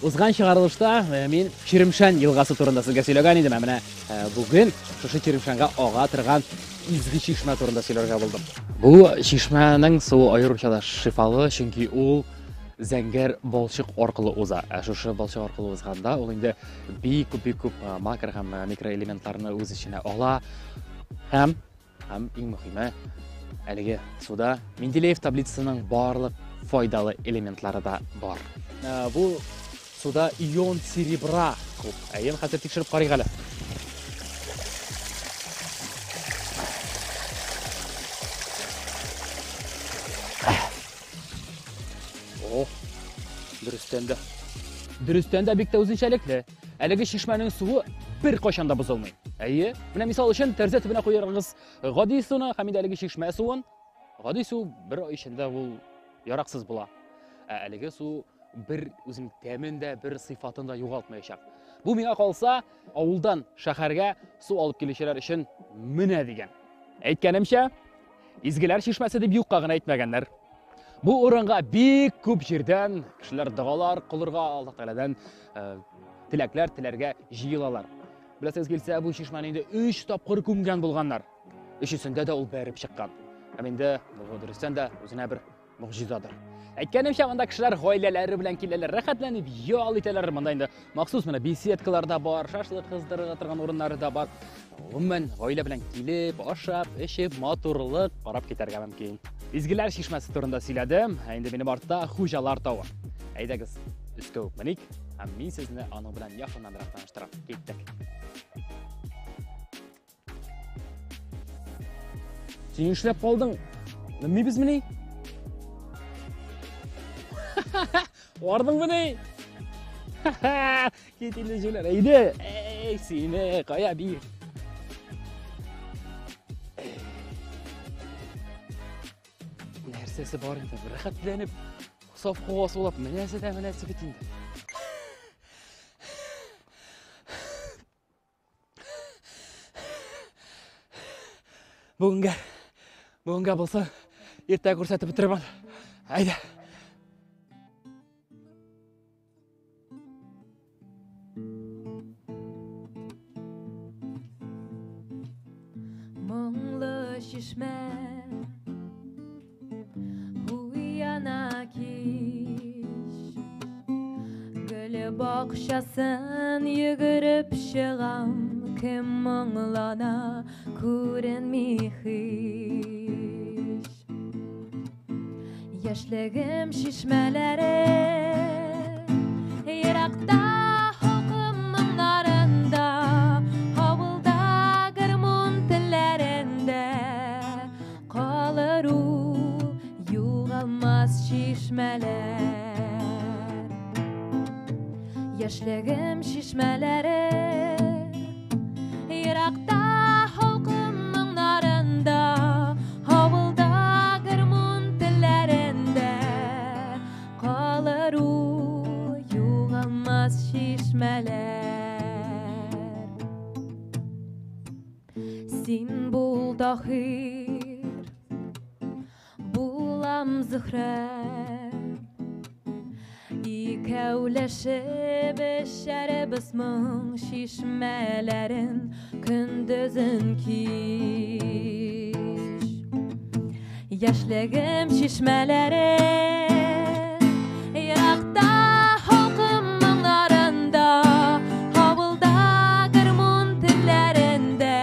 Узган чыгарылышта мин Чирмешән елгасы турында сезгә сөйләгән идем, ә менә бүген шушы Чирмешәнгә ага торган изге чишмә турында сөйләргә булдым. Бу чишмәнең суы аеруча да шифалы, чөнки ул зәңгәр балчык аркылы уза. Ә шушы балчык аркылы узганда ул инде бик күп, бик күп макро һәм микроэлементларны үз эченә ала. Һәм иң мөһиме, әлеге суда Менделеев таблицасының барлык файдалы элементлары да бар. Бу суда ион серебра күп. Әйе, хәзер тикшереп карыйк әле. О, дөрестән дә. Дөрестән дә бик тә үзенчәлекле. Әлеге чишмәнең суы бер кайчан да бозылмый. Әйе, менә мисал өчен тәрәзә төбенә куяргыз гади суны һәм инде әлеге чишмә суын. Гади су бер ай эчендә ул яраксыз була. Ә әлеге су бер үзенең тәмен дә, бер сыйфатын да югалтмаячак. Бу миңа калса, авылдан шәһәргә су алып килүчеләр өчен менә дигән. Әйткәнемчә, Изгеләр чишмәсе дип юкка гына әйтмәгәннәр. Бу урынга бик күп җирдән кешеләр догалар кылырга, Аллаһ Тәгаләдән э, теләкләр теләргә җыелалар. Беләсегез килсә, бу чишмәне инде 3 тапкыр күмгән булганнар. Өчесендә дә ул бәреп чыккан. Һәм инде бу дөрестән дә үзенә бер могҗизадыр. Әйткәнемчә, монда кешеләр гаиләләре белән киләләр, рәхәтләнеп ял итәләр. Монда инде махсус менә беседкалар да бар, шашлык кыздырырга торган урыннары да бар. Гомумән, гаилә белән килеп, ашап, эчеп, матурлык карап китәргә мөмкин. Изгеләр чишмәсе турында сөйләдем, ә инде минем артта Хуҗалар тавы. Әйдәгез, өскә үк меник, һәм мин сезне аның белән якыннанрак таныштырам. Киттек. Син эшләп калдың. Менмибезмени? Ардыңмыни? Кит инде җүләр. Әйдә. Эй, сине кая бир. Нәрсәсе бар инде? Рәхәтләнеп саф һава сулап менәсе дә менәсе бит инде. Бүгенгә, бүгенгә булса, иртә күрсәтеп бетереп Әйдә. Моңлы чишмә Уяна кич Гөл бакчасын йөгереп чыгам Кем моңлана күренми һич Яшьлегем чишмәләре Еракта халкым моңнарында Авылда гармун телләрендә Калыр ул югалмас чишмәләр. Яшьлегем чишмәләре Еракта халкым моңнарында, Авылда гармун телләрендә Калыр ул югалмас чишмәләр. Син бул Таһир, булам Зөһрә. Икәүләшеп эчәрбез моң чишмәләрен көндезен кич. Яшьлегем чишмәләре еракта халкым моңнарында, авылда гармун телләрендә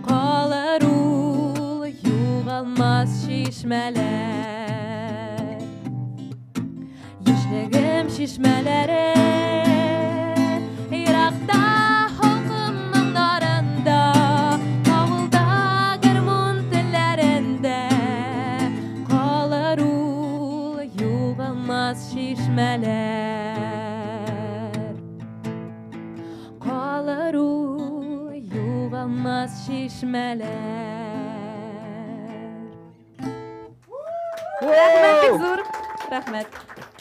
калыр ул югалмас чишмәләр. Яшьлегем чишмәләре еракта халкым моңнарында, авылда гармун телләрендә калыр ул югалмас чишмәләр. Калыр ул югалмас чишмәләр. Рәхмәт бик зур. Рәхмәт.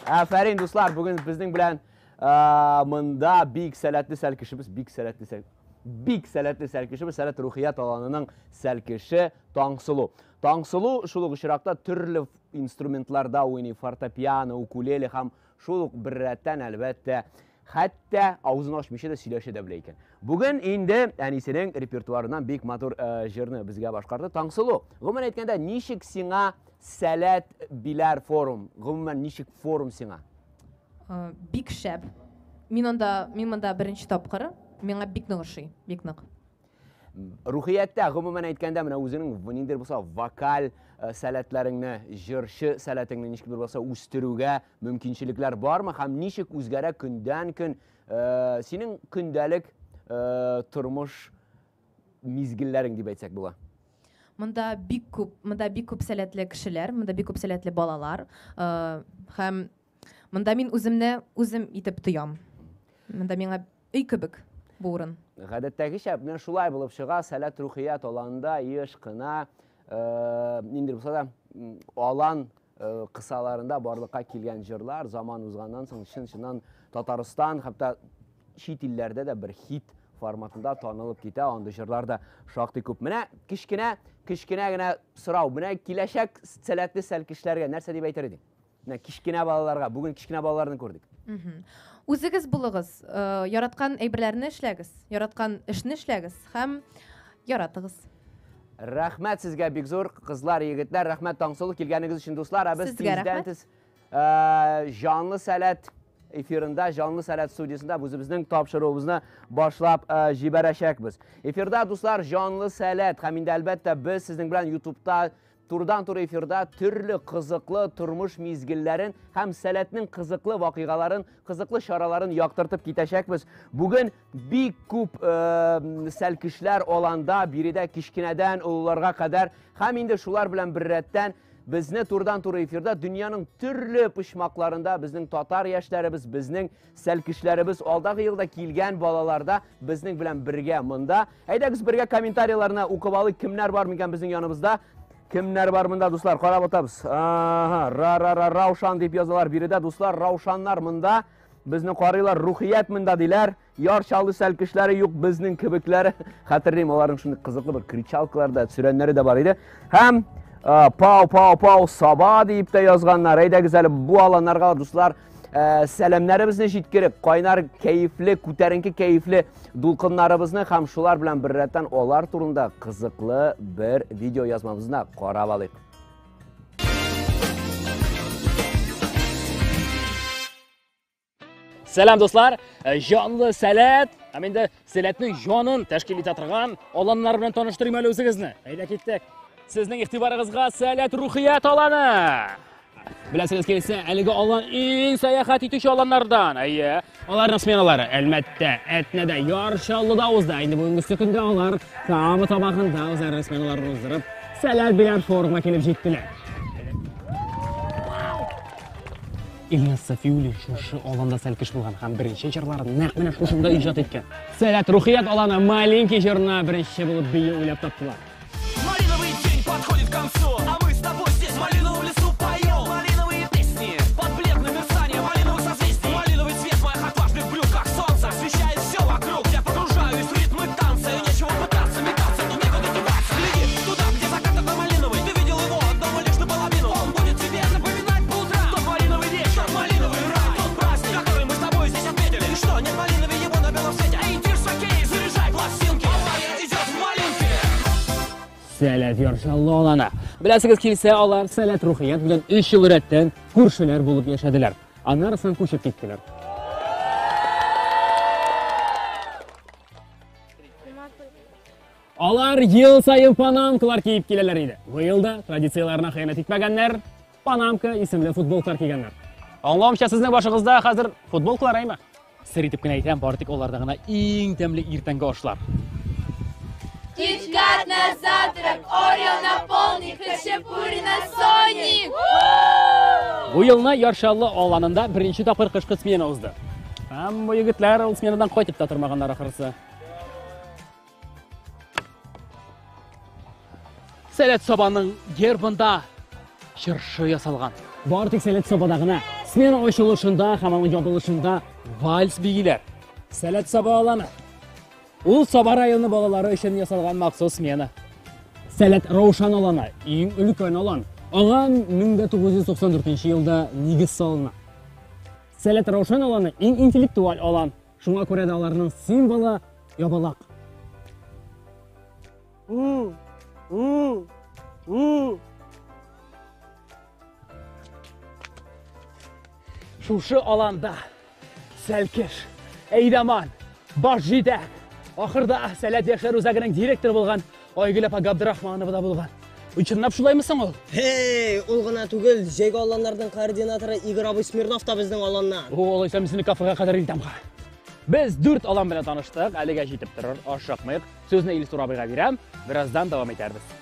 Афәрин, дуслар, бүген безнең белән монда бик сәләтле сәлкешебез, бик сәләтле сәл бик сәләтле сәлкешебез, Сәләт Рухият аланының сәлкеше Таңсылу. Таңсылу шул ук очракта төрле инструментларда уйный, фортепиано, укулеле һәм Шул ук беррәттән, әлбәттә, хәтта авызын ачмыйча да сөйләшә дә белә икән. Бүген инде әнисенең репертуарыннан бик матур җырны безгә башкарды Таңсылу. Гомумән әйткәндә, ничек сиңа Сәләт Биләр форум? Гомумән, ничек форум сиңа? Бик шәп. Мин анда, мин монда беренче тапкыр. Миңа бик нык ошый, бик нык. Рухияттә, гомумән әйткәндә, менә үзенең ниндидер булса вокаль сәләтләреңне, җырчы сәләтеңне ничек булса үстерүгә мөмкинчелекләр бармы һәм ничек үзгәрә көндән-көн синең көндәлек тормыш мизгелләрең дип әйтсәк була? Монда бик күп, монда бик күп сәләтле кешеләр, монда бик күп сәләтле балалар. Һәм монда мин үземне үзем итеп тоям. Монда миңа өй кебек бу урын. Гадәттәгечә, менә шулай булып чыга, Сәләт рухият аланында еш кына ниндидер булса да алан кысаларында барлыкка килгән җырлар заман узганнан соң чын-чыннан Татарстан, хәтта чит илләрдә дә бер хит форматында танылып китә, андый җырлар да шактый күп. Менә кечкенә, кечкенә генә сорау, менә киләчәк сәләтле сәлкешләргә нәрсә дип әйтер идең? Менә кечкенә балаларга, бүген кечкенә балаларны күрдек. Үзегез булыгыз, яраткан әйберләрне эшләгез, яраткан эшне эшләгез һәм яратыгыз. Рәхмәт сезгә бик зур, кызлар, егетләр, рәхмәт Таңсылу килгәнегез өчен, дуслар. Ә без тиздән тиз җанлы сәләт эфирында, җанлы сәләт студиясендә үзебезнең тапшыруыбызны башлап җибәрәчәкбез. Эфирда, дуслар, җанлы сәләт һәм инде әлбәттә без сезнең белән YouTube'та турыдан-туры эфирда төрле кызыклы тормыш мизгелләрен һәм сәләтнең кызыклы вакыйгаларын, кызыклы чараларын яктыртып китәчәкбез. Бүген бик күп сәлкешләр аланда, биредә кечкенәдән олыларга кадәр һәм инде шулар белән беррәттән безне турыдан-туры эфирда дөньяның төрле почмакларында безнең татар яшьләребез, безнең сәлкешләребез алдагы елда килгән балаларда безнең белән бергә монда. Әйдәгез бергә комментарийларны укып алыйк, кемнәр бар микән безнең яныбызда? Кемнәр бар монда, дуслар? Карап атабыз. Ага, ра-ра-ра, Раушан дип язалар биредә, дуслар, Раушаннар монда. Безне карыйлар, рухият монда диләр. Яр Чаллы сәлкешләре юк, безнең кебекләре. Хәтерлим, аларның шундый кызыклы бер кричалкалар да, сөрәннәре дә бар иде. Һәм пау, пау, пау, Саба дип тә язганнар. Әйдәгез әле бу аланнарга, дуслар, сәламнәребезне җиткереп, кайнар кәефле, күтәренке кәефле дулкыннарыбызны һәм шулар белән беррәттән алар турында кызыклы бер видео язмабызны карап алыйк. Сәлам, дуслар! Җанлы сәләт, һәм инде сәләтнең җанын тәшкил итә торган аланнар белән таныштырыйм әле үзегезне. Әйдә киттек. Сезнең игътибарыгызга Сәләт рухият аланы. Беләсегез килсә, әлеге алан иң сәяхәт итүче аланнардан. Әйе, аларның сменалары Әлмәттә, Әтнәдә, Яр Чаллыда узды. Инде бүгенге көндә алар Кама Тамагында үзләренең сменаларын уздырып, Сәләт Биләр форумына килеп җиттеләр. Ильяс Сафиуллин шушы аланда сәлкеш булган һәм беренче җырларын нәкъ менә шушында иҗат иткән. Сәләт рухият аланы Маленький җырына беренче булып бию уйлап таптылар. Малиновый день подходит к концу, а мы с тобой здесь в малиновом лесу поем малиновые песни под бледное мерцание малиновых созвездий. Малиновый цвет моих отважных брюк, как солнце, освещает все вокруг. Я погружаюсь в ритмы танца, и нечего пытаться метаться, тут некуда деваться. Гляди туда, где закат такой малиновый, ты видел его дома лишь наполовину. Он будет тебе напоминать по утрам тот малиновый вечер, тот малиновый рай, тот праздник, который мы с тобой здесь отметили. И что, нет малиновый его на белом свете? Эй, Тирсакей, заряжай пластинки, Алая идет в малинке. Сәләт Яр Чаллы аланы. Беләсегез килсә, алар Сәләт рухият белән 3 ел рәттән күршеләр булып яшәделәр. Аннары соң күчеп киттеләр. Алар ел саен панамкалар киеп киләләр иде. Быел да традицияләренә хыянәт итмәгәннәр, панамка исемле футболкалар кигәннәр. Аңлавымча, сезнең башыгызда хәзер футболкалар, әйме? Сер итеп кенә әйтәм, бары тик аларда гына иң тәмле иртәнге ашлар. Киткат на завтрак, Орео на полдник, хачапури на сонник. Бу елны Яр Чаллы аланында беренче тапкыр кышкы смена узды. Һәм бу егетләр ул сменадан кайтып та тормаганнар ахрысы. Сәләт Сабаның гербында чыршы ясалган. Бары тик Сәләт Сабада гына смена ачылышында һәм аның ябылышында вальс бииләр. Сәләт Саба аланы. Ул Саба районы балалары өчен ясалган махсус смена. Сәләт Раушан аланы, иң өлкән алан. Аңа 1994 елда нигез салына. Сәләт Раушан аланы иң интеллектуаль алан. Шуңа күрә дә аларның символы ябалак. Шушы аланда Сәлкеш, Әйдаман, Баш җитәк, ахырда Сәләт яшьләр үзәгенең директоры булган Айгөл апа Габдрахманова да булган. Ой, чынлап шулаймы соң ул? Һей, ул гына түгел, җәйге аланнарның координаторы Игорь абый Смирнов та безнең аланнан. О, алайса мин сине кафега кадәр илтәм ха. Без дүрт алан белән таныштык, әлегә җитеп торыр, ашыкмыйк. Сүзне Илсур абыйга бирәм, бераздан дәвам итәрбез.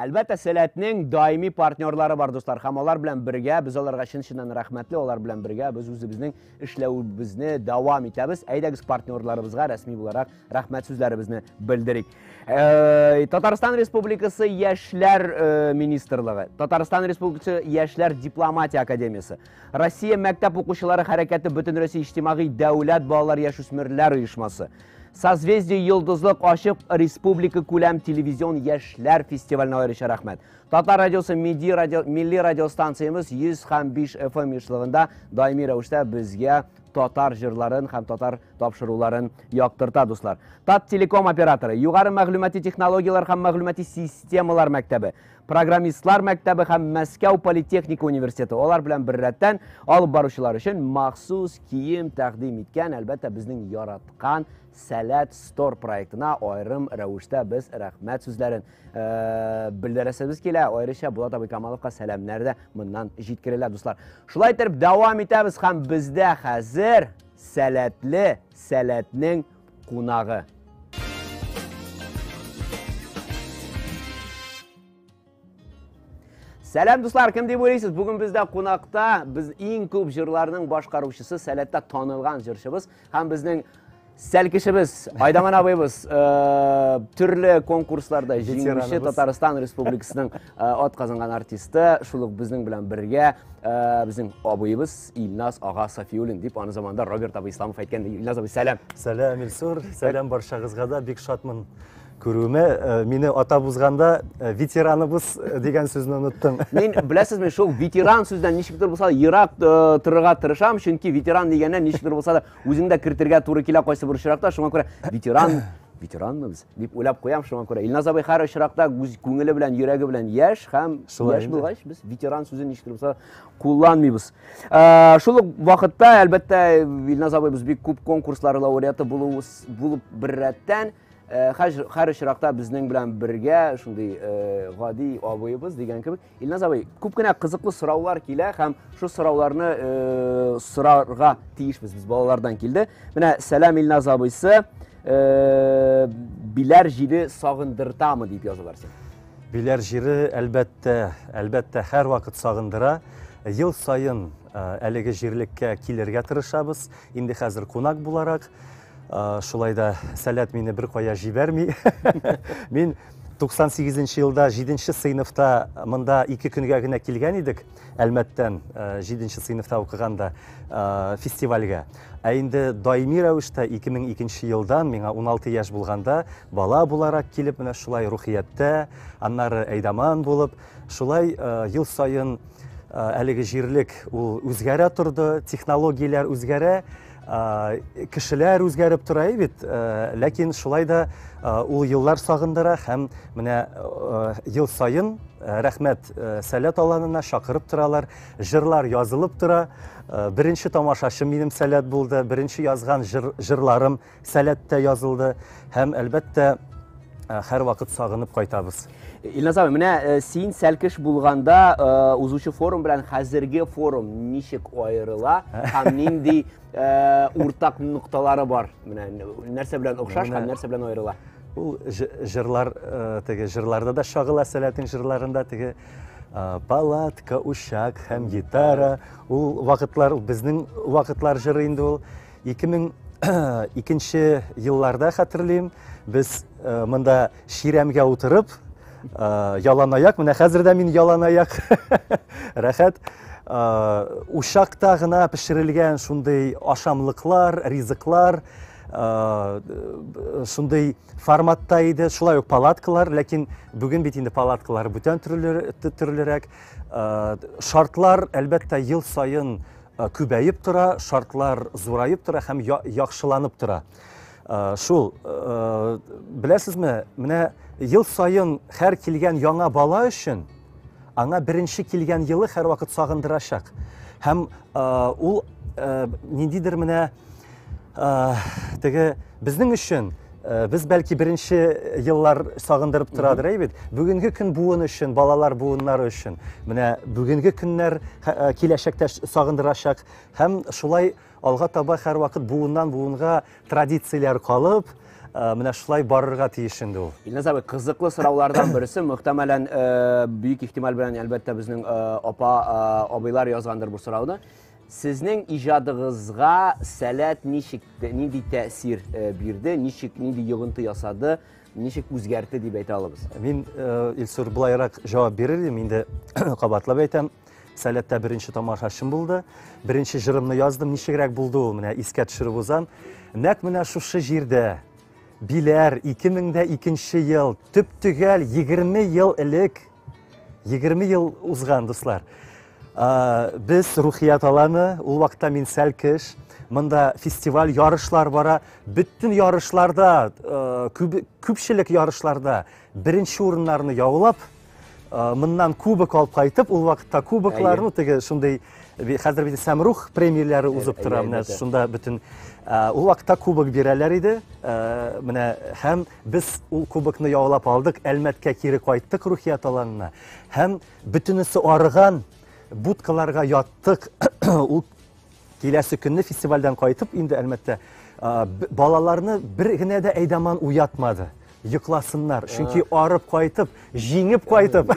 Әлбәттә, Сәләтнең даими партнерлары бар, дуслар, һәм алар белән бергә без аларга чын-чыннан рәхмәтле, алар белән бергә без үзебезнең эшләвебезне дәвам итәбез. Әйдәгез партнерларыбызга рәсми буларак рәхмәт сүзләребезне белдерик. Э, Татарстан Республикасы Яшьләр э, министрлыгы, Татарстан Республикасы Яшьләр дипломатия академиясе, Россия мәктәп укучылары хәрәкәте Бөтенроссия иҗтимагый дәүләт балалар яшүсмерләр оешмасы, Созвездие Йолдызлык ачык республика күләм телевизион яшьләр фестиваленә аеруча рәхмәт. Татар радиосы милли радио милли радиостанциябез 100 һәм 5 FM ешлыгында даими рәвештә безгә татар җырларын һәм татар тапшыруларын яктырта, дуслар. Тат телеком операторы, югары мәгълүмати технологияләр һәм мәгълүмати системалар мәктәбе, программистлар мәктәбе һәм Мәскәү политехника университеты. Алар белән беррәттән алып баручылар өчен махсус кием тәкъдим иткән, әлбәттә, безнең яраткан Сәләт Стор проектына аерым рәвештә без рәхмәт сүзләрен э, белдерәсебез килә. Аеруча Булат абый Камаловка сәламнәр дә моннан җиткерелә, дуслар. Шулай итеп дәвам итәбез һәм бездә хәзер сәләтле сәләтнең кунагы. Сәлам дуслар, кем дип уйлыйсыз? Бүген бездә кунакта без иң күп җырларның башкаручысы, сәләттә танылган җырчыбыз һәм безнең сәлкешебез Айдаман абыйбыз, э, төрле конкурсларда җиңүче Татарстан Республикасының э, ат казанган артисты, шул ук безнең белән бергә э, безнең абыебыз Илназ ага Сафиуллин дип аны заманда Роберт абый Исламов әйткән. Илназ абый, сәлам. Сәлам, Илсур. Сәлам баршагызга да. Бик шатмын күрүемә. Э, мине атап узганда э, ветераныбыз э, дигән сүзне оныттың. Мин, беләсезме, шул ветеран сүздән ничектер булса да ерак торырга тырышам, чөнки ветеран дигәннән ничектер булса да үзең дә кертергә туры килә кайсы бер очракта. Шуңа күрә ветеран ветеранмы без дип уйлап куям. Шуңа күрә Илназ абый һәр очракта үз күңеле белән, йөрәге белән яшь һәм яшь булгач, без ветеран сүзен ничектер булса кулланмыйбыз. Шул ук вакытта, әлбәттә, Илназ абыйбыз бик күп конкурслар лауреаты булуы булып беррәттән, һәр очракта безнең белән бергә шундый гади абыебыз дигән кебек. Илназ абый, күп кенә кызыклы сораулар килә һәм шул сорауларны сорарга тиешбез без, балалардан килде. Менә сәлам Илназ абыйсы, Биләр җире сагындыртамы дип язалар син. Биләр җире, әлбәттә, әлбәттә, һәрвакыт сагындыра. Ел саен әлеге җирлеккә килергә тырышабыз. Инде хәзер кунак буларак, шулай да Сәләт мине бер кая җибәрми. Мин 98 елда 7 сыйныфта монда 2 көнгә генә килгән идек, Әлмәттән 7 сыйныфта укыганда фестивальгә. Ә инде даими рәвештә 2002 елдан миңа 16 яшь булганда бала буларак килеп менә шулай рухияттә, аннары әйдаман булып, шулай ел саен әлеге җирлек ул үзгәрә торды, технологияләр үзгәрә, кешеләр үзгәреп тора бит, ләкин шулай да ул еллар сагындыра һәм менә ел саен рәхмәт Сәләт аланына чакырып торалар, җырлар язылып тора. Беренче тамашачым минем Сәләт булды, беренче язган җырларым Сәләттә язылды һәм әлбәттә һәрвакыт сагынып кайтабыз. Илназ абый, менә син сәлкеш булганда узучы форум белән хәзерге форум ничек аерыла һәм нинди уртак нокталары бар? Менә нәрсә белән охшаш һәм нәрсә белән аерыла? Ул җырлар теге җырларда да чагыла, Сәләтнең җырларында теге палатка, учак һәм гитара. Ул вакытлар, безнең вакытлар җыры инде ул. 2002 елларда хәтерлим, без монда чирәмгә утырып, ялан аяк, менә хәзер дә мин ялан аяк, рәхәт, учакта гына пешерелгән шундый ашамлыклар, ризыклар. шундый форматта иде, шулай ук палаткалар, ләкин бүген бит инде палаткалар бүтән төрлерәк. Шартлар, әлбәттә, ел саен күбәеп тора, шартлар зураеп тора һәм яхшыланып тора. Шул, беләсезме, менә ел саен һәр килгән яңа бала өчен аңа беренче килгән елы һәрвакыт сагындырачак. Һәм ул ниндидер менә теге безнең өчен без бәлки беренче еллар сагындырып торадыр, әй бит. Бүгенге көн буын өчен, балалар буыннары өчен. Менә бүгенге көннәр киләчәктә сагындырачак һәм шулай алга таба һәрвакыт буыннан буынга традицияләр калып, менә шулай барырга тиеш инде ул. Илназ абый, кызыклы сораулардан берсе, мөхтәмәлән, бөек ихтимал белән, әлбәттә, безнең апа, абыйлар язгандыр бу сорауны. Сезнең иҗадыгызга сәләт ничек, нинди тәэсир бирде, ничек, нинди йогынты ясады, ничек үзгәртте дип әйтә алабыз? Мин, Илсур, былайрак җавап бирер идем, инде кабатлап әйтәм. Сәләттә беренче тамашачым булды. Беренче җырымны яздым. Ничегрәк булды ул, менә искә төшереп узам. Нәкъ менә шушы җирдә Биләр 2002 ел, төп-төгәл 20 ел элек, 20 ел узган, дуслар. Без Рухият аланы, ул вакытта мин сәлкеш, монда фестиваль, ярышлар бара. Бөтен ярышларда, күпчелек ярышларда беренче урыннарны яулап, моннан кубок алып кайтып, ул вакытта кубоклар, ну теге шундый, хәзер бит Сәмрух премияләре узып тора, менә шунда бөтен, ул вакытта кубок бирәләр иде, менә һәм без ул кубокны яулап алдык, Әлмәткә кире кайттык Рухият аланына, һәм бөтенесе арыган, будкаларга яттык, ул киләсе көнне фестивальдән кайтып инде Әлмәттә, балаларны бер генә дә әйдаман уятмады. Йокласыннар, чөнки арып кайтып, җиңеп кайтып.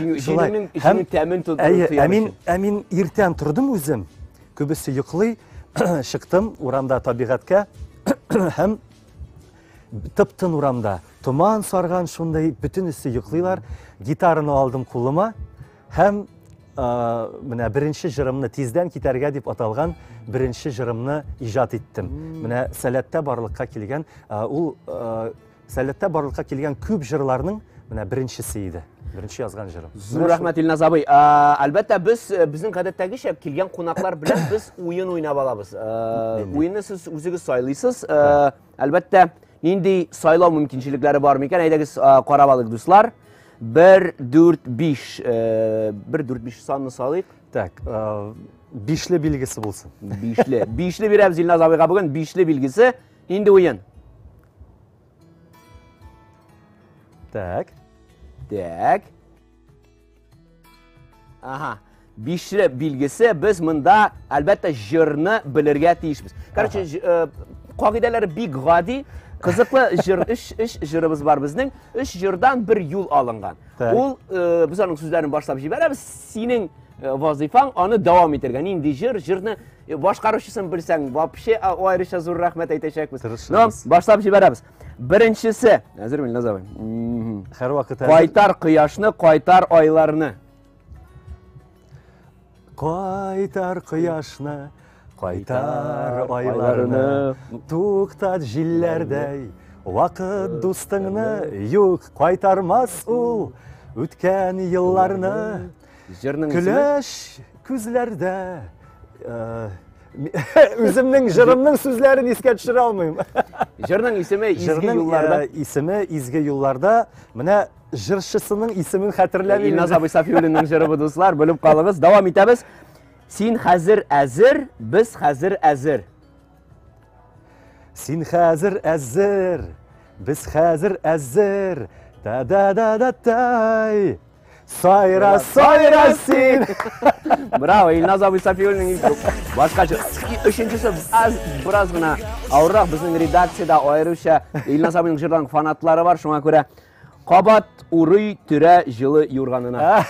Җиңүнең тәмен тоеп. Ә мин иртән тордым үзем, күбесе йоклый, чыктым урамда табигатькә һәм тып-тын урамда томан сарган шундый, бөтенесе йоклыйлар. Гитараны алдым кулыма һәм менә беренче җырымны, тиздән китәргә дип аталган беренче җырымны иҗат иттем. Менә сәләттә барлыкка килгән, ул сәләттә барлыкка килгән күп җырларның менә беренчесе иде. Беренче язган җырым. Зур рәхмәт, Илназ абый. Әлбәттә, без безнең гадәттәгечә килгән кунаклар белән без уен уйнап алабыз. Уенны сез үзегез сайлыйсыз. Әлбәттә, нинди сайлау мөмкинчелекләре бар микән? Әйдәгез, карап алыйк, дуслар. 1, 4, 5. 1, 4, 5 санны салыйк. Так, бишле билгесе булсын. Бишле. Бишле бирәбез Илназ абыйга бүген. Бишле билгесе. Нинди уен? Так. Так. Ага. Бишле билгесе, без монда, әлбәттә, җырны белергә тиешбез. Короче, кагыйдәләре бик гади. Кызыклы җыр, өч җырыбыз бар безнең. Өч җырдан бер юл алынган. Ул, без аның сүзләрен башлап җибәрәбез. Синең вазифаң аны дәвам итәргә. Нинди җыр, җырны башкаручысын белсәң, вообще аеруча зур рәхмәт әйтәчәкбез. Тырышабыз. Но, башлап җибәрәбез. Беренчесе, әзерме, Илназ абый? Һәрвакыт әзер. Кайтар кояшны, кайтар айларны. Кайтар кояшны, кайтар айларны, туктат җилләрдәй, вакыт дустыңны, юк, кайтармас ул үткән елларны. Җырның исеме? Көләч күзләрдә, үземнең җырымның сүзләрен искә төшерә алмыйм. Җырның исеме Изге Җырның, юлларда. исеме Изге юлларда. Менә җырчысының исемен хәтерләмим. Илназ абый Сафиуллинның җыры бу, дуслар, белеп калыгыз. Дәвам итәбез. Син хәзер әзер, без хәзер әзер. Син хәзер әзер, без хәзер әзер. Та-да-да-да-тай. Сайра, сайра син. Браво, Илназ абый Сафиуллинның исеме. Башкача. Өченчесе аз, бераз гына авыррак. Безнең редакциядә аеруча Илназ абыйның җырларының фанатлары бар, шуңа күрә кабат урый төрә җылы юрганына.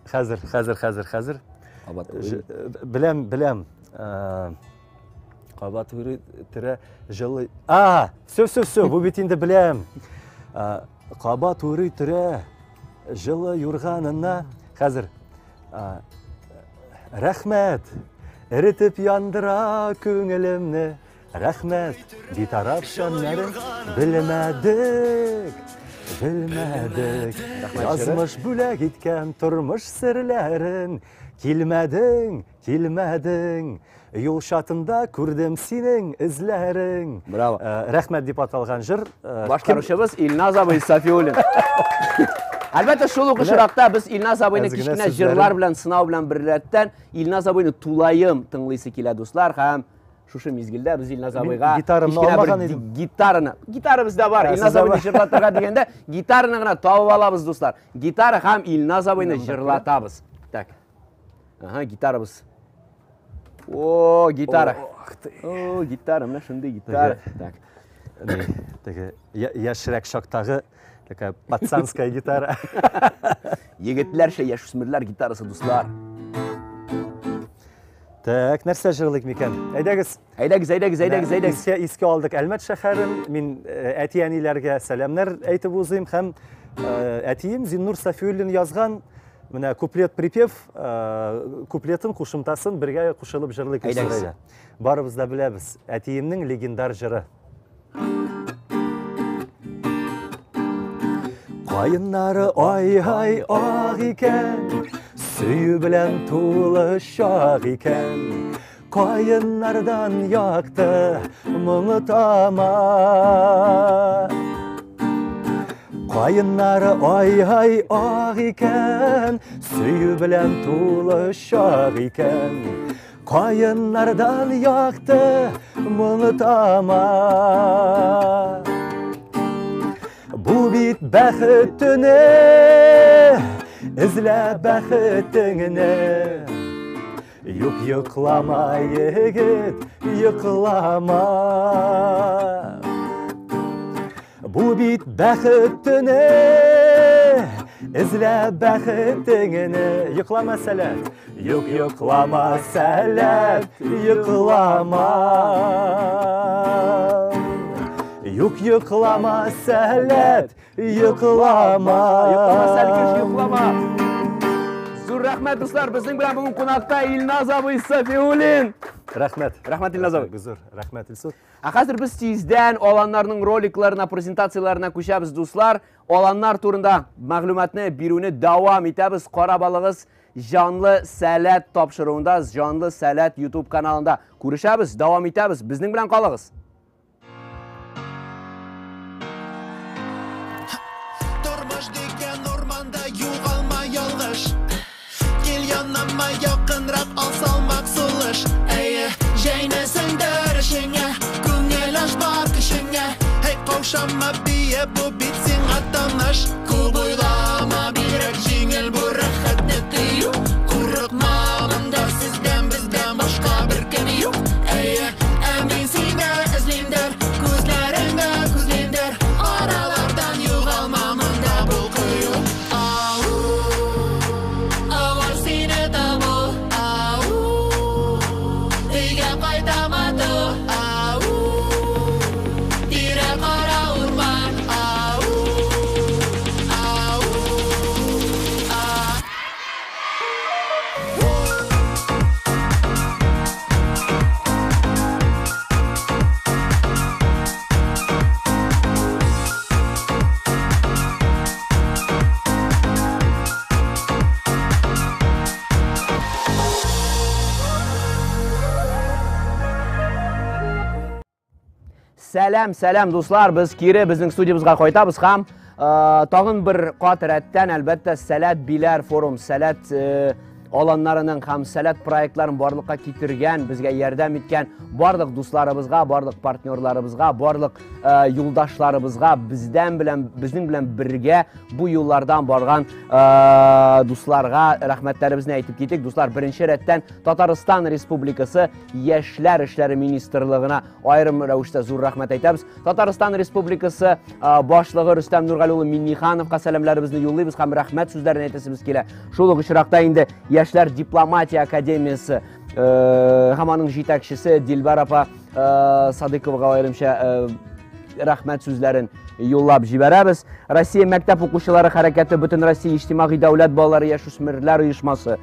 Хәзер, хәзер, хәзер, хәзер. Кабат урый. Беләм, беләм. Кабат урый төрә җылы. А, все, все, все, бу бит инде беләм. Кабат урый төрә җылы юрганына. Хәзер. Рәхмәт. Эретеп яндыра күңелемне. Рәхмәт, битараф шәмнәрен белмәдек, белмәдек. Язмыш бүләк иткән тормыш серләрен килмәдең, килмәдең. Юл чатында күрдем синең эзләрең. Браво. Рәхмәт дип аталган җыр. Башкаручыбыз Илназ абый Сафиуллин. Әлбәттә, шул ук очракта без Илназ абыйны кечкенә җырлар белән сынау белән беррәттән Илназ абыйны тулаем тыңлыйсы килә, дуслар, һәм шушы мизгелдә без Илназ абыйга гитарамны алмаган идем. Гитараны. Гитара бездә бар. Илназ абыйны җырлатырга дигәндә гитараны гына табып алабыз, дуслар. Гитара һәм Илназ абыйны җырлатабыз. Так. Ага, гитарабыз. О, гитара. О, гитара, менә шундый гитара. Так. Теге яшьрәк чактагы такая пацанская гитара. Егетләрчә яшүсмерләр гитарасы, дуслар. Так, нәрсә җырлыйк микән? Әйдәгез. Әйдәгез, әйдәгез, әйдәгез, әйдәгез. Искә, искә алдык Әлмәт шәһәрен. Мин әти-әниләргә сәламнәр әйтеп узыйм һәм әтием Зиннур Сафиуллин язган менә куплет-припев, куплетын, кушымтасын бергә кушылып җырлыйк. Әйдәгез. Барыбыз да беләбез, әтиемнең легендар җыры. Каеннары ай-һай ак икән, сөю белән тулы чак икән. Каеннардан якты моңы тама. Каеннары ай-һай ак икән, сөю белән тулы чак икән. Каеннардан якты моңы тама. Бу бит бәхет төне, эзлә бәхетеңне. Юк, йоклама, егет, йоклама. Бу бит бәхет төне, эзлә бәхетеңне. Йоклама, Сәләт. Юк, йоклама, Сәләт, йоклама. Юк, йоклама, Сәләт, йоклама. Йоклама, Сәлкеш, йоклама. Зур рәхмәт, дуслар, безнең белән бүген кунакта Илназ абый Сафиуллин. Рәхмәт. Рәхмәт, Илназ абый. Зур рәхмәт, Илсур. Ә хәзер без тиздән аланнарның роликларына, презентацияләренә күчәбез, дуслар. Аланнар турында мәгълүматны бирүне дәвам итәбез. Карап алыгыз, Җанлы Сәләт тапшыруында, Җанлы Сәләт YouTube каналында күрешәбез, дәвам итәбез. Безнең белән калыгыз. Тормыш дигән урманда югалма ялгыш. Кил яныма якынрак, ал салмак сулыш. Әйе, җәйне сеңдер эчеңә, күңел аш бар көчеңә. Һәй, каушама, бие, бу бит сиңа таныш. Күп уйлама, бигрәк җиңел бу рәхәтне тою. Курыкма, монда сездән, бездән башка беркем юк. Әйе, ә мин сине эзлимдер, күзләреңне күзлимдер. Аралардан югалма, монда бул кыю. Ау, авыр сине табу. Ау, өйгә кайтам ату. Ау, тирә кара урман. Ау, ау, а. Сәлам, сәлам, дуслар, без кире безнең студиябезгә кайтабыз һәм тагын бер кат рәттән, әлбәттә, Сәләт Биләр форум, Сәләт аланнарының һәм Сәләт проектларын барлыкка китергән, безгә ярдәм иткән барлык дусларыбызга, барлык партнерларыбызга, барлык юлдашларыбызга, бездән белән, безнең белән бергә бу юллардан барган дусларга рәхмәтләребезне әйтеп китик. Дуслар, беренче рәттән Татарстан Республикасы Яшьләр эшләре министрлыгына аерым рәвештә зур рәхмәт әйтәбез. Татарстан Республикасы башлыгы Рөстәм Нургали улы Миннихановка сәламләребезне юллыйбыз һәм рәхмәт сүзләрен әйтәсебез килә. Шул ук очракта инде Яшьләр дипломатия академиясе һәм аның җитәкчесе Дилбәр апа Садыковага аерымча рәхмәт сүзләрен юллап җибәрәбез. Россия мәктәп укучылары хәрәкәте Бөтен Россия иҗтимагый дәүләт балалары яшүсмерләр оешмасы,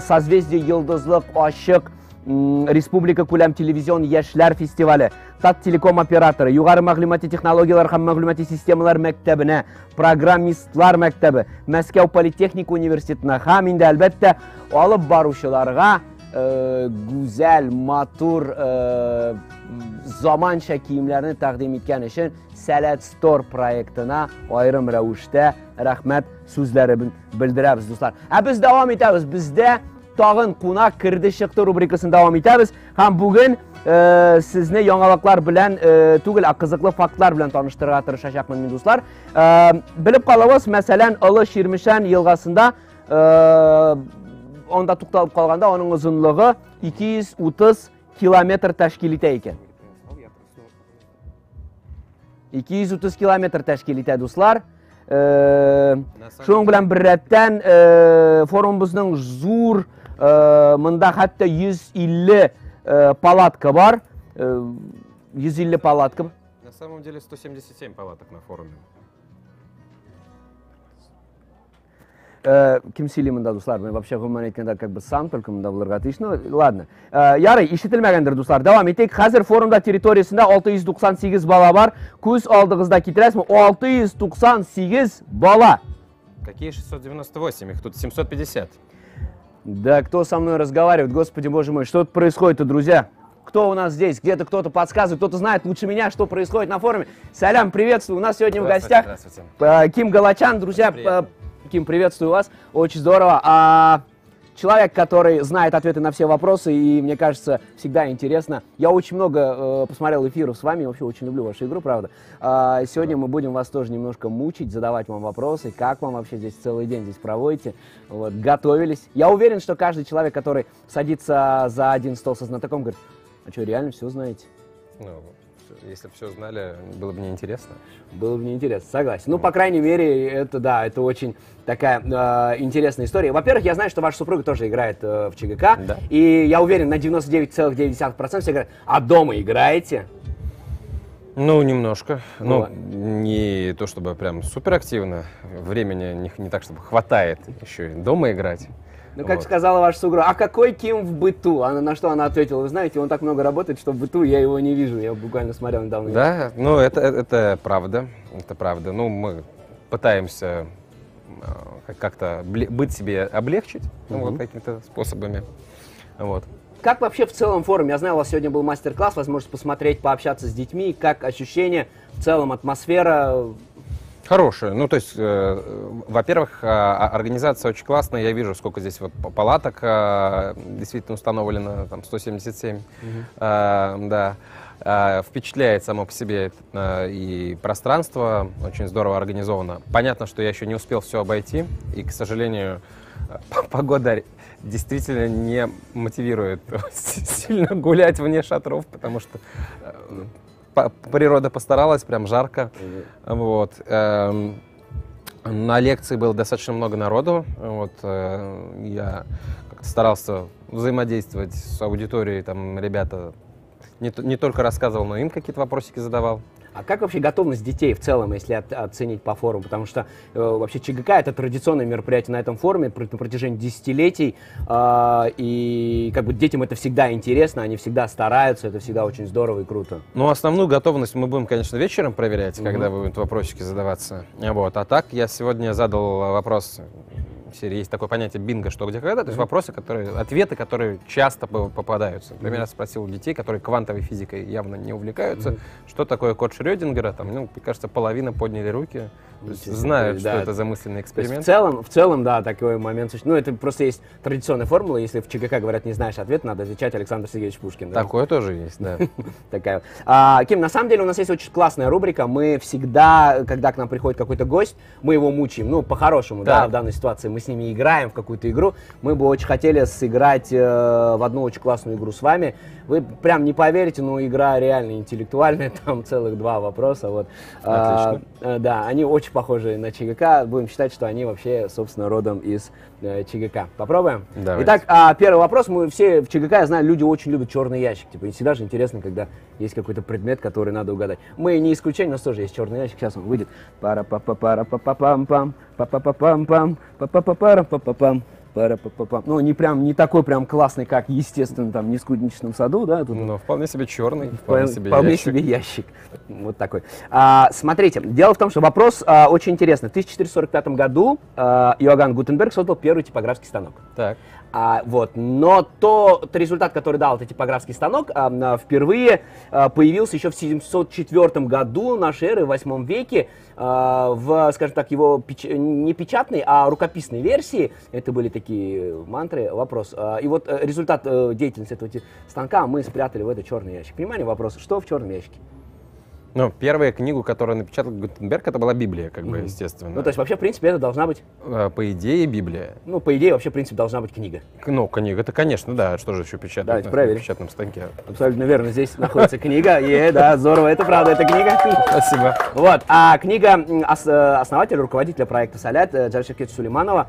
Созвездие Йолдызлык ачык Республика күләм телевизион яшьләр фестивале, Таттелеком операторы, югары мәгълүмати технологияләр һәм мәгълүмати системалар мәктәбенә, программистлар мәктәбе, Мәскәү политехника университетына һәм инде әлбәттә алып баручыларга гүзәл, матур, заманча киемнәрне тәкъдим иткән өчен Сәләт Стор проектына аерым рәвештә рәхмәт сүзләре белдерәбез, дуслар. Ә без дәвам итәбез. Бездә тагын кунак керде чыкты рубрикасын дәвам итәбез. Һәм бүген сезне яңалыклар белән түгел, ә кызыклы фактлар белән таныштырырга тырышачакмын мин, дуслар. Белеп калыгыз, мәсәлән, Олы Чирмешән елгасында анда тукталып калганда аның озынлыгы 230 километр тәшкил итә икән. 230 километр тәшкил итә, дуслар. Шуның белән беррәттән форумыбызның зур, монда хәтта 150 палатка бар. 150 палатка. На самом деле 177 палаток на форуме. Кем сөйли монда, дуслар? Мин вообще гомумән әйткәндә как бы сам только монда булырга тиеш. Ну, ладно. Ярый, ишетелмәгәндер, дуслар. Дәвам итик. Хәзер форумда территориясендә 698 бала бар. Күз алдыгызда китерәсезме? 698 бала. Какие 698? Их тут 750. Да, кто со мной разговаривает? Господи, боже мой, что тут происходит-то, друзья? Кто у нас здесь? Где-то кто-то подсказывает, кто-то знает лучше меня, что происходит на форуме. Салям, приветствую. У нас сегодня в гостях Ким Галачян, друзья. Ким, приветствую вас. Очень здорово. Человек, который знает ответы на все вопросы, и, мне кажется, всегда интересно. Я очень много посмотрел эфиров с вами, вообще очень люблю вашу игру, правда. Сегодня мы будем вас тоже немножко мучить, задавать вам вопросы, как вам вообще здесь целый день здесь проводите, вот, готовились. Я уверен, что каждый человек, который садится за один стол со знатоком, говорит, а что, реально все знаете? Ну, если бы все знали, было бы неинтересно. Было бы неинтересно, согласен. Ну, по крайней мере, это, да, это очень такая интересная история. Во-первых, я знаю, что ваша супруга тоже играет в ЧГК. Да. И я уверен, на 99,9% все говорят, а дома играете? Ну, немножко. Ну, не то чтобы прям суперактивно. Времени не так, чтобы хватает еще и дома играть. Ну, как вот сказала ваша супруга, а какой Ким в быту? Она, на что она ответила, вы знаете, он так много работает, что в быту я его не вижу. Я буквально смотрел недавно. Да, ну, это правда, это правда. Ну, мы пытаемся как-то быт себе облегчить, ну, вот какими-то способами. Вот. Как вообще в целом форум? Я знаю, у вас сегодня был мастер-класс, возможность посмотреть, пообщаться с детьми. Как ощущение, в целом атмосфера? Хорошая. Ну, то есть, во-первых, организация очень классная. Я вижу, сколько здесь вот палаток действительно установлено, там 177. Да. Впечатляет само по себе и пространство, очень здорово организовано. Понятно, что я еще не успел все обойти, и, к сожалению, погода действительно не мотивирует сильно гулять вне шатров, потому что природа постаралась, прям жарко. Вот. На лекции было достаточно много народу. Вот. Я как-то старался взаимодействовать с аудиторией, там ребята не только рассказывал, но им какие-то вопросики задавал. А как вообще готовность детей в целом, если оценить по форуму? Потому что вообще ЧГК — это традиционное мероприятие на этом форуме на протяжении десятилетий. И как бы детям это всегда интересно, они всегда стараются, это всегда очень здорово и круто. Ну, основную готовность мы будем, конечно, вечером проверять, когда будут вопросики задаваться. Вот. А так я сегодня задал вопрос... В серии есть такое понятие бинго, что, где, когда, то есть вопросы, которые, ответы, которые часто попадаются. Например, я спросил у детей, которые квантовой физикой явно не увлекаются, что такое код Шрёдингера, там, ну, мне кажется, половина подняли руки, то есть знают, что это за мысленный эксперимент. В целом, да, такой момент. Ну, это просто есть традиционная формула, если в ЧГК говорят, не знаешь ответ, надо отвечать Александр Сергеевич Пушкин. Да? Такое тоже есть, да. Такая. Ким, на самом деле у нас есть очень классная рубрика, мы всегда, когда к нам приходит какой-то гость, мы его мучаем, ну, по-хорошему, да, в данной ситуации мы с ними играем в какую-то игру. Мы бы очень хотели сыграть в одну очень классную игру с вами. Вы прям не поверите, но игра реально интеллектуальная, там целых два вопроса. Вот. Отлично. Да, они очень похожи на ЧГК. Будем считать, что они вообще, собственно, родом из ЧГК. Попробуем? Давайте. Итак, первый вопрос. Мы все в ЧГК, я знаю, люди очень любят черный ящик. Типа, всегда же интересно, когда есть какой-то предмет, который надо угадать. Мы не исключение, у нас тоже есть черный ящик. Сейчас он выйдет. Пара-па-па-пара-па-па-пам-пам, па-па-па-пам-пам, па-па-па-пара-па-па-пам, Пара-па-па-па. Ну, не прям, не такой прям классный, как, естественно, там, не в скудничном саду, да? Тут. Но вполне себе черный, вполне себе вполне ящик. Себе ящик. Вот такой. Смотрите, дело в том, что вопрос очень интересный. В 1445 году Иоганн Гутенберг создал первый типографский станок. Так. Вот. Но тот результат, который дал этот типографский станок, впервые появился еще в 704 году нашей эры, в 8 веке, в, скажем так, его не печатной, а рукописной версии. Это были такие мантры, вопрос. И вот результат деятельности этого станка мы спрятали в этот черный ящик. Внимание, вопрос, что в черном ящике? Ну, первая книгу, которую напечатал Гутенберг, это была Библия, как бы, естественно. Ну, то есть, вообще, в принципе, это должна быть... По идее, Библия. Ну, по идее, вообще, в принципе, должна быть книга. Ну, книга, это, конечно, да. Что же еще печатать Давайте проверим. На печатном станке? Абсолютно верно. Здесь находится книга. Да, здорово, это правда, это книга. Спасибо. Вот, а книга основателя, руководителя проекта «Салят» Джалиля Шевкетовича Сулейманова.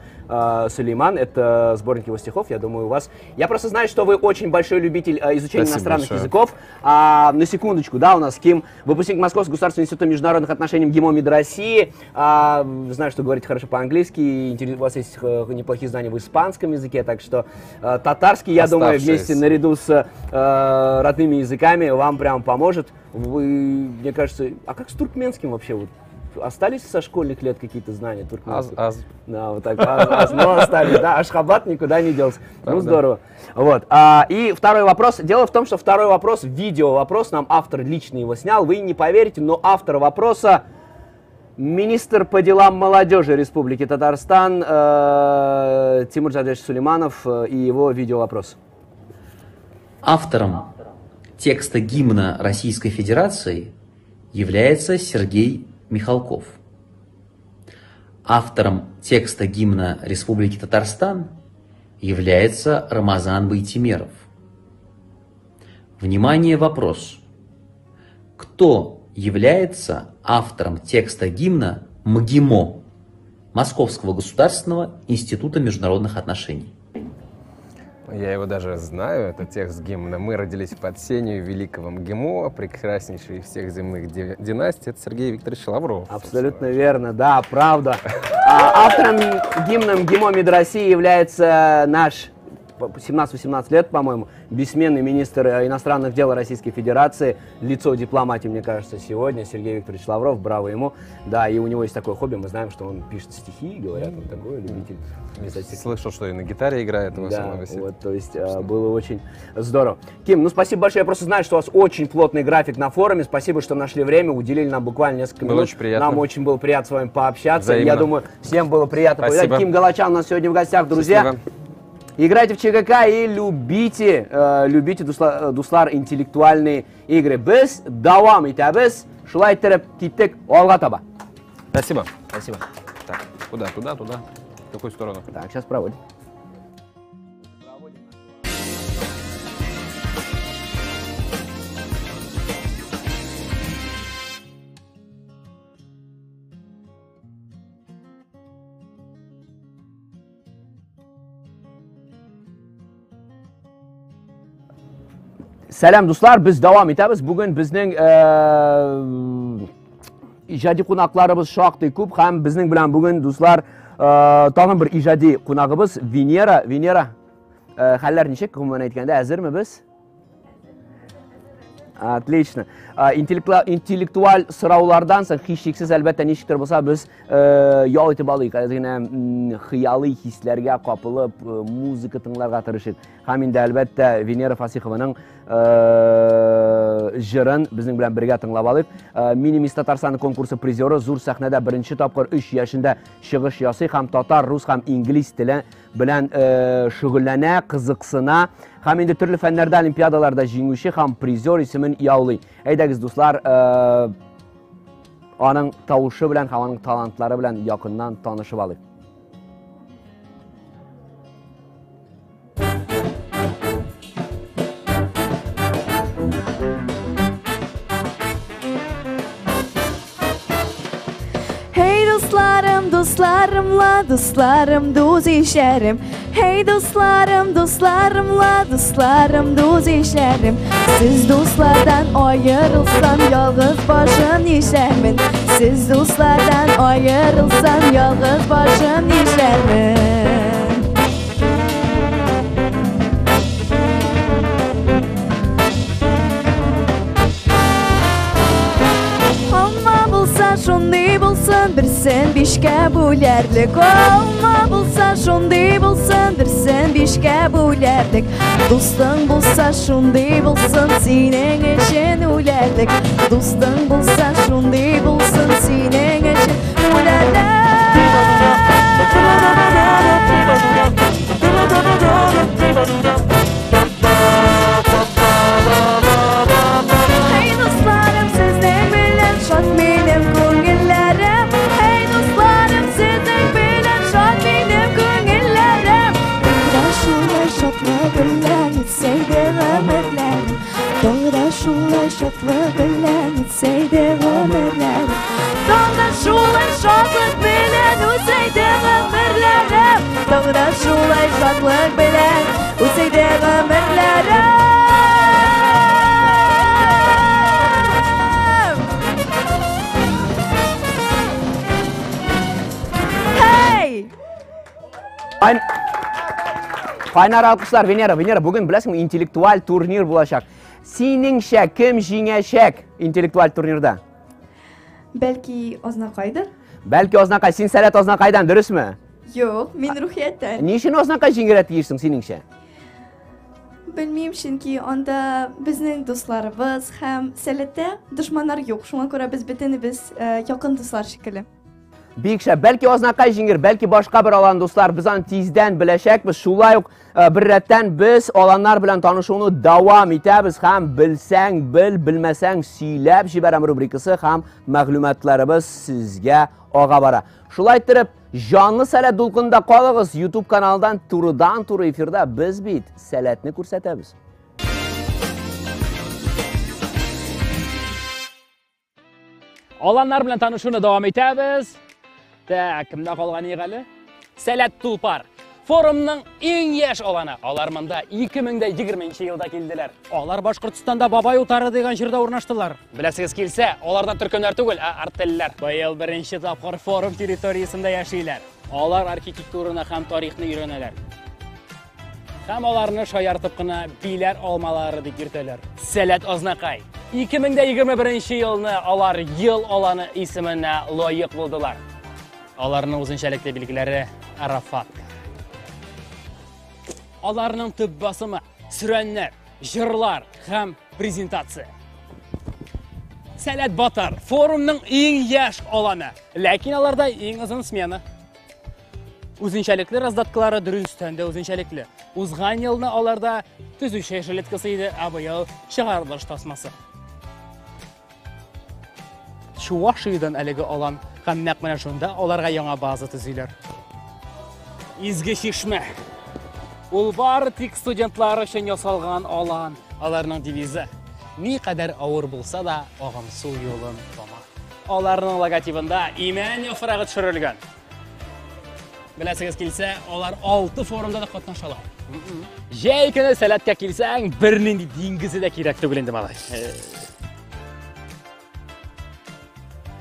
Сулейман, это сборник его стихов, я думаю, у вас... Я просто знаю, что вы очень большой любитель изучения иностранных языков. На секундочку, да, у нас Ким, выпускник Московского государственного института международных отношений МГИМО МИД России. Знаю, что говорите хорошо по-английски, у вас есть неплохие знания в испанском языке, так что татарский, я думаю, вместе наряду с родными языками вам прям поможет. Вы, мне кажется, а как с туркменским вообще? Вот, остались со школьных лет какие-то знания туркменских? Аз. Да, вот так, аз, но остались, да, Ашхабад никуда не делся. Правда. Ну, здорово. Вот. И второй вопрос. Дело в том, что второй вопрос, видео-вопрос, нам автор лично его снял, вы не поверите, но автор вопроса министр по делам молодежи Республики Татарстан Тимур Джалилевич Сулейманов и его видео-вопрос. Автором текста гимна Российской Федерации является Сергей Михалков. Автором текста гимна Республики Татарстан является Рамазан Байтимеров. Внимание, вопрос. Кто является автором текста гимна МГИМО Московского государственного института международных отношений? Я его даже знаю, это текст гимна. «Мы родились под сенью великого МГИМО, прекраснейший из всех земных династий». Это Сергей Викторович Лавров. Абсолютно верно, да, правда. Автором гимна МГИМО МИД России является наш 17-18 лет, по-моему, бессменный министр иностранных дел Российской Федерации, лицо дипломатии, мне кажется, сегодня, Сергей Викторович Лавров, браво ему. Да, и у него есть такое хобби, мы знаем, что он пишет стихи, говорят, он такой любитель писать стихи. Слышал, что и на гитаре играет. Да, вот, то есть было очень здорово. Ким, ну спасибо большое, я просто знаю, что у вас очень плотный график на форуме, спасибо, что нашли время, уделили нам буквально несколько минут. Было очень приятно. Нам очень было приятно с вами пообщаться. Взаимно. Я думаю, всем было приятно. Спасибо. Ким Галачян у нас сегодня в гостях, друзья. Счастливо. Играйте в ЧГК и любите, любите дуслар интеллектуальные игры. Без давам итәбез, шулай иттереп киттек алга таба. Спасибо. Спасибо. Так, куда, туда, туда? В какую сторону? Так, сейчас проводим. Сәлам, дуслар, без дәвам итәбез. Бүген безнең иҗади кунакларыбыз шактый күп һәм безнең белән бүген, дуслар, тагын бер иҗади кунагыбыз Венера. Венера, хәлләр ничек? Гомумән әйткәндә, әзерме без? Отлично. Интеллектуаль сораулардан соң һичшиксез, әлбәттә, ничектер булса без ял итеп алыйк. Әз генә хыялый хисләргә капылып, музыка тыңларга тырышыйк. Һәм инде, әлбәттә, Венера Фасихованың җырын безнең белән бергә тыңлап алыйк. Мини Мисс Татарстан конкурсы призеры зур сәхнәдә беренче тапкыр 3 яшендә чыгыш ясый һәм татар, рус һәм инглиз теле белән шөгыльләнә, кызыксына һәм инде төрле фәннәрдә олимпиадаларда җиңүче һәм призер исемен яулый. Әйдәгез, дуслар, аның тавышы белән һәм аның талантлары белән якыннан танышып алыйк. Hey dostlarım, dostlarımla, dostlarım, dost işlerim. Hey dostlarım, dostlarımla, dostlarım, dost işlerim. Siz dostlardan ayrılsam yalnız başım işlermin. Siz dostlardan ayrılsam yalnız başım işlermin. Берсен бишкә бүләрлек. Алма булса шундый булсын, берсен бишкә бүләрлек. Дустың булса шундый булсын, синең өчен үләрлек. Дустың булса шундый булсын, синең өчен үләрлек. Эй, дусларым, сезнең белән шат минем күңелләрем. Эй, дусларым, сезнең белән шат минем күңелләрем. Таңда шулай шатлык белән үтсәйде гомерләрем. Таңда шулай шатлык белән үтсәйде гомерләрем. Таңда шулай шатлык белән үтсәйде гомерләрем. Таңда шулай шатлык белән үтсәйде гомерләрем. Hey! Кайнар алкышлар, Венера. Венера, бүген беләсеңме, интеллектуаль турнир булачак. Синеңчә кем җиңәчәк интеллектуаль турнирда? Бәлки Азнакайдыр? Бәлки Азнакай. Син Сәләт Азнакайдан, дөресме? Юк, мин Рухияттән. Ни өчен Азнакай җиңәргә тиешсең синеңчә? Белмим, чөнки анда безнең дусларыбыз һәм Сәләттә дошманнар юк. Шуңа күрә без бөтенебез якын дуслар шикелле. Бик шәп. Бәлки Азнакай җиңер, бәлки башка бер алан, дуслар. Без аны тиздән беләчәкбез. Шулай ук бер рәттән без аланнар белән танышуны дәвам итәбез һәм белсәң бел, белмәсәң сөйләп җибәрәм рубрикасы һәм мәгълүматларыбыз сезгә ага бара. Шулай иттереп, җанлы Сәләт дулкынында калыгыз. YouTube каналдан турыдан-туры эфирда без бит Сәләтне күрсәтәбез. Аланнар белән танышуны дәвам итәбез. Так, кемдә калган иек әле? Сәләт Тулпар. Форумның иң яшь аланы. Алар монда 2020 елда килделәр. Алар Башкортстанда Бабай утары дигән җирдә урнаштылар. Беләсегез килсә, аларда төркемнәр түгел, ә артельләр. Быел беренче тапкыр форум территориясендә яшиләр. Алар архитектураны һәм тарихны өйрәнәләр. Һәм аларны шаяртып кына биләр алмалары дип йөртәләр. Сәләт Азнакай. 2021 елны алар ел аланы исеменә лаек булдылар. Аларның үзенчәлекле билгеләре Арафат. Аларның төп басымы сөрәннәр, җырлар һәм презентация. Сәләт Батыр форумның иң яшь аланы, ләкин аларда иң озын смена. Үзенчәлекле раздаткалары дөрестән дә үзенчәлекле. Узган елны аларда төзүче жилеткасы иде, ә быел чыгарылыш тасмасы. Чувашиядән әлеге алан һәм нәкъ менә шунда аларга яңа база төзиләр. Изге чишмә. Ул бары тик студентлар өчен ясалган алан. Аларның девизы: ни кадәр авыр булса да, агымсу юлын тама. Аларның логотибында имән яфрагы төшерелгән. Беләсегез килсә, алар 6 форумда да катнашалар. Җәй көне Сәләткә килсәң, бернинди диңгезе дә кирәк түгел инде, малай.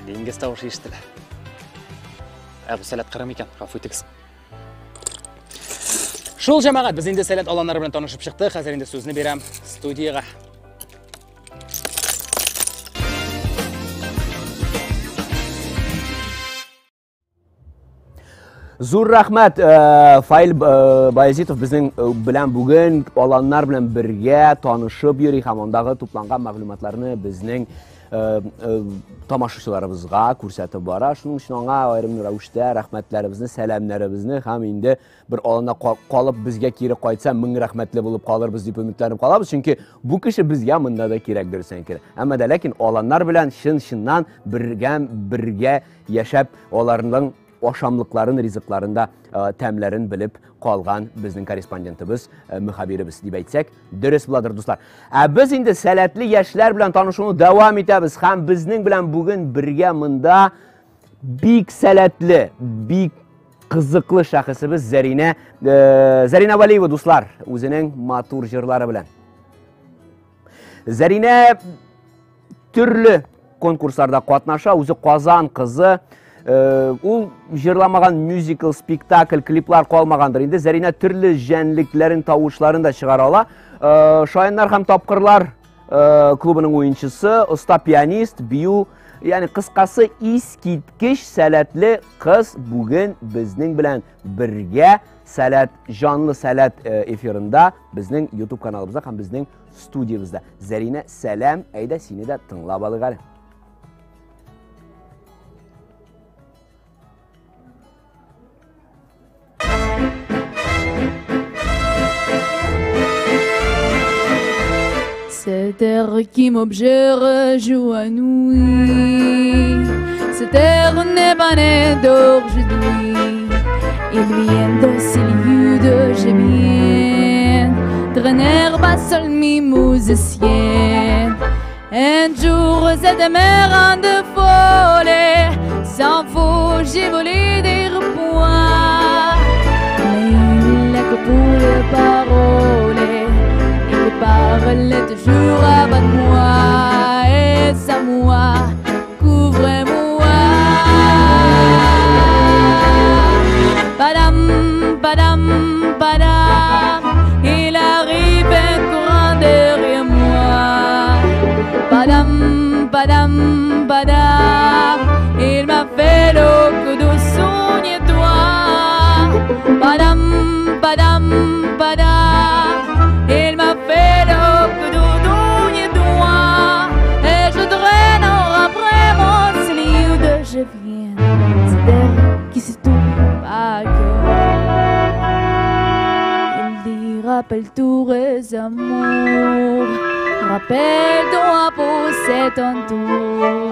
Диңгез тавышы ишетелә. Ә бу Сәләт Кырым икән, гафу итегез. Шул җәмәгать, без инде Сәләт аланнары белән танышып чыктык. Хәзер инде сүзне бирәм студиягә. Зур рәхмәт, Фаил Баязитов безнең белән бүген аланнар белән бергә танышып йөри һәм андагы тупланган мәгълүматларны безнең тамашачыларыбызга күрсәтеп бара. Шуның өчен аңа аерым рәвештә рәхмәтләребезне, сәламнәребезне һәм инде бер аланда калып безгә кире кайтса, мең рәхмәтле булып калырбыз дип өметләнеп калабыз. Чөнки бу кеше безгә монда да кирәк, дөресен әйткәндә. Әмма дә ләкин аланнар белән чын-чыннан бергә яшәп, аларның ашамлыкларын, ризыкларын да тәмләрен белеп калган безнең корреспондентыбыз, мөхәбиребез дип әйтсәк, дөрес буладыр, дуслар. Ә без инде сәләтле яшьләр белән танышуны дәвам итәбез һәм безнең белән бүген бергә монда бик сәләтле, бик кызыклы шәхесебез Зәринә Вәлиева, дуслар, үзенең матур җырлары белән. Зәринә төрле конкурсларда катнаша, үзе Казан кызы. Ул җырламаган мюзикл, спектакль, клиплар калмагандыр. Инде Зәринә төрле җәнлекләрен тавышларын да чыгара ала. Шаяннар һәм тапкырлар клубының уенчысы, оста пианист, бию Ягъни кыскасы, искиткеч сәләтле кыз бүген безнең белән бергә Сәләт, җанлы Сәләт эфирында, безнең YouTube каналыбызда һәм безнең студиябездә. Зәринә, сәлам, әйдә сине дә тыңлап алыйк әле. Cette air qui m'objure joue à nuit. Cette air n'est pas née d'aujourd'hui. Il vient de ces lieux de j'ai bien. Traîner bas seul mi musicien. Un jour, cette mer en de folie, sans faux, j'ai volé des repoints. Mais il n'a que pour les paroles, il parlait toujours avant moi, et ça moi, couvrez-moi. Padam, padam, padam, il arrive un courant derrière moi. Padam, padam, padam, il m'a fait le coup de souviens-toi. Padam, padam, padam, il m'a fait le coup de souviens-toi. Et je traîne après mon livre de je viens, c'est elle qui se tourne pas Il dit rappelle tous les amours. Rappelle-toi pour cet entour.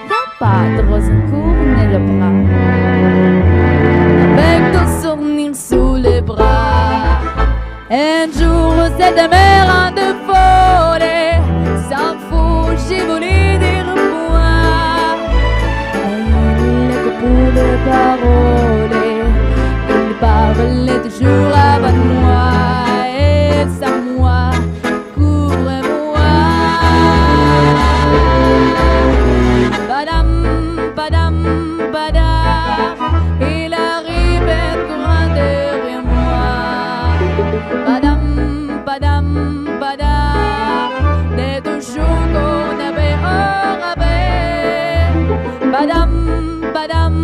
Y'a pas de rose en courne le bras. Avec ton sourire sous les bras. Un jour, cette mer en de folie, sans fou, j'ai voulu dire moi. Mais il n'est que pour les paroles. Il parlait toujours avant moi. Et sans moi, couvre-moi. Padam, padam, padam, il arrive un courant derrière moi. Padam, padam, padam, des toujours qu'on avait au rabais. Padam, padam,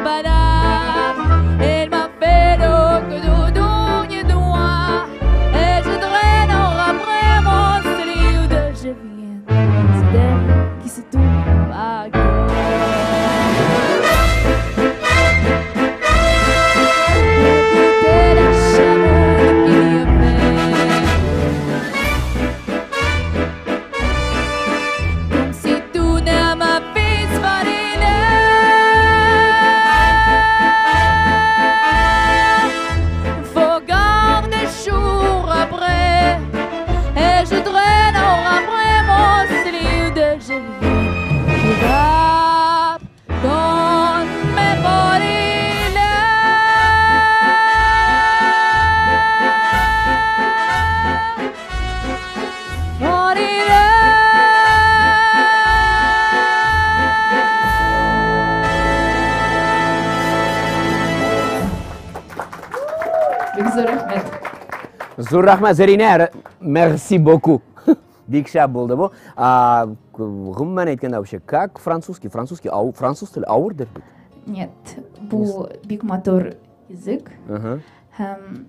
padam, il m'a fait le coup de doigt. Et je traîne après mon livre de je viens. C'est elle qui se tourne pas Écoutez la chamoune qui fait comme si tout ne m'a fait Faut garder jour après. Et je traîne après mon livre de je viens. Je rappe dans mes Бик зур рәхмәт. Зур рәхмәт, Зәринә, merci beaucoup. Бик шәп булды бу. А, гомумән әйткәндә, вообще, как французский? Французский, ау, француз теле авырдыр бит. Нет, бу бик матур язык Ага. һәм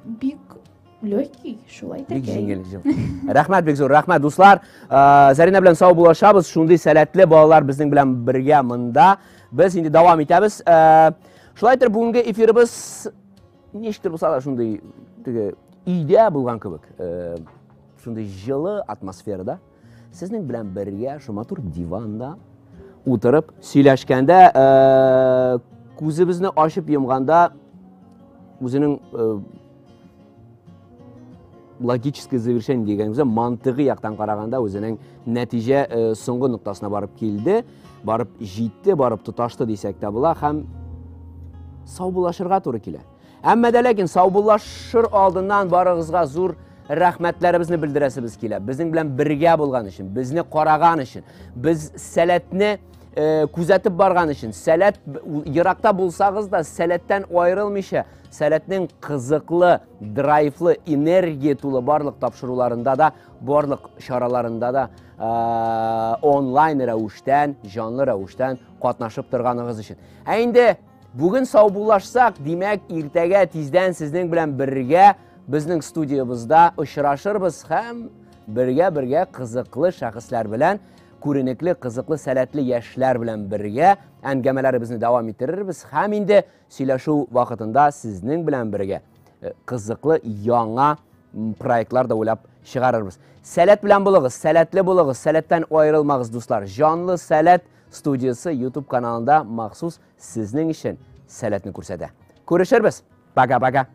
бик легкий, шулай Бик тәкәй. җиңел, җиңел. Рәхмәт бик зур, рәхмәт, дуслар. Зәринә белән сау булашабыз. Шундый сәләтле балалар безнең белән бергә монда. Без инде дәвам итәбез. Шулай итеп, бүгенге эфирыбыз ничектер булса да шундый теге өйдә булган кебек, шундый җылы атмосферада сезнең белән бергә шу матур диванда утырып сөйләшкәндә, күзебезне ачып йомганда үзенең логическое завершение дигәнебездә мантыгы яктан караганда үзенең нәтиҗә соңгы ноктасына барып килде, барып җитте, барып тоташты дисәк тә була һәм саубуллашырга туры килә. Әмма дә ләкин саубуллашыр алдыннан барыгызга зур рәхмәтләребезне белдерәсебез килә. Безнең белән бергә булган өчен, безне караган өчен, без сәләтне күзәтеп барган өчен, сәләт еракта булсагыз да сәләттән аерылмыйча, Сәләтнең кызыклы, драйвлы, энергия тулы барлык тапшыруларында да, барлык чараларында да онлайн рәвештән, җанлы рәвештән катнашып торганыгыз өчен. Ә инде бүген саубуллашсак, димәк, иртәгә тиздән сезнең белән бергә безнең студиябызда очрашырбыз һәм бергә-бергә кызыклы шәхесләр белән, күренекле, кызыклы, сәләтле яшьләр белән бергә әңгәмәләребезне дәвам иттерербез һәм инде сөйләшү вакытында сезнең белән бергә кызыклы яңа проектлар да уйлап чыгарырбыз. Сәләт белән булыгыз, сәләтле булыгыз, сәләттән аерылмагыз, дуслар. Җанлы сәләт студиясе YouTube каналында махсус сезнең өчен сәләтне күрсәтә. Күрешербез. Пока-пока.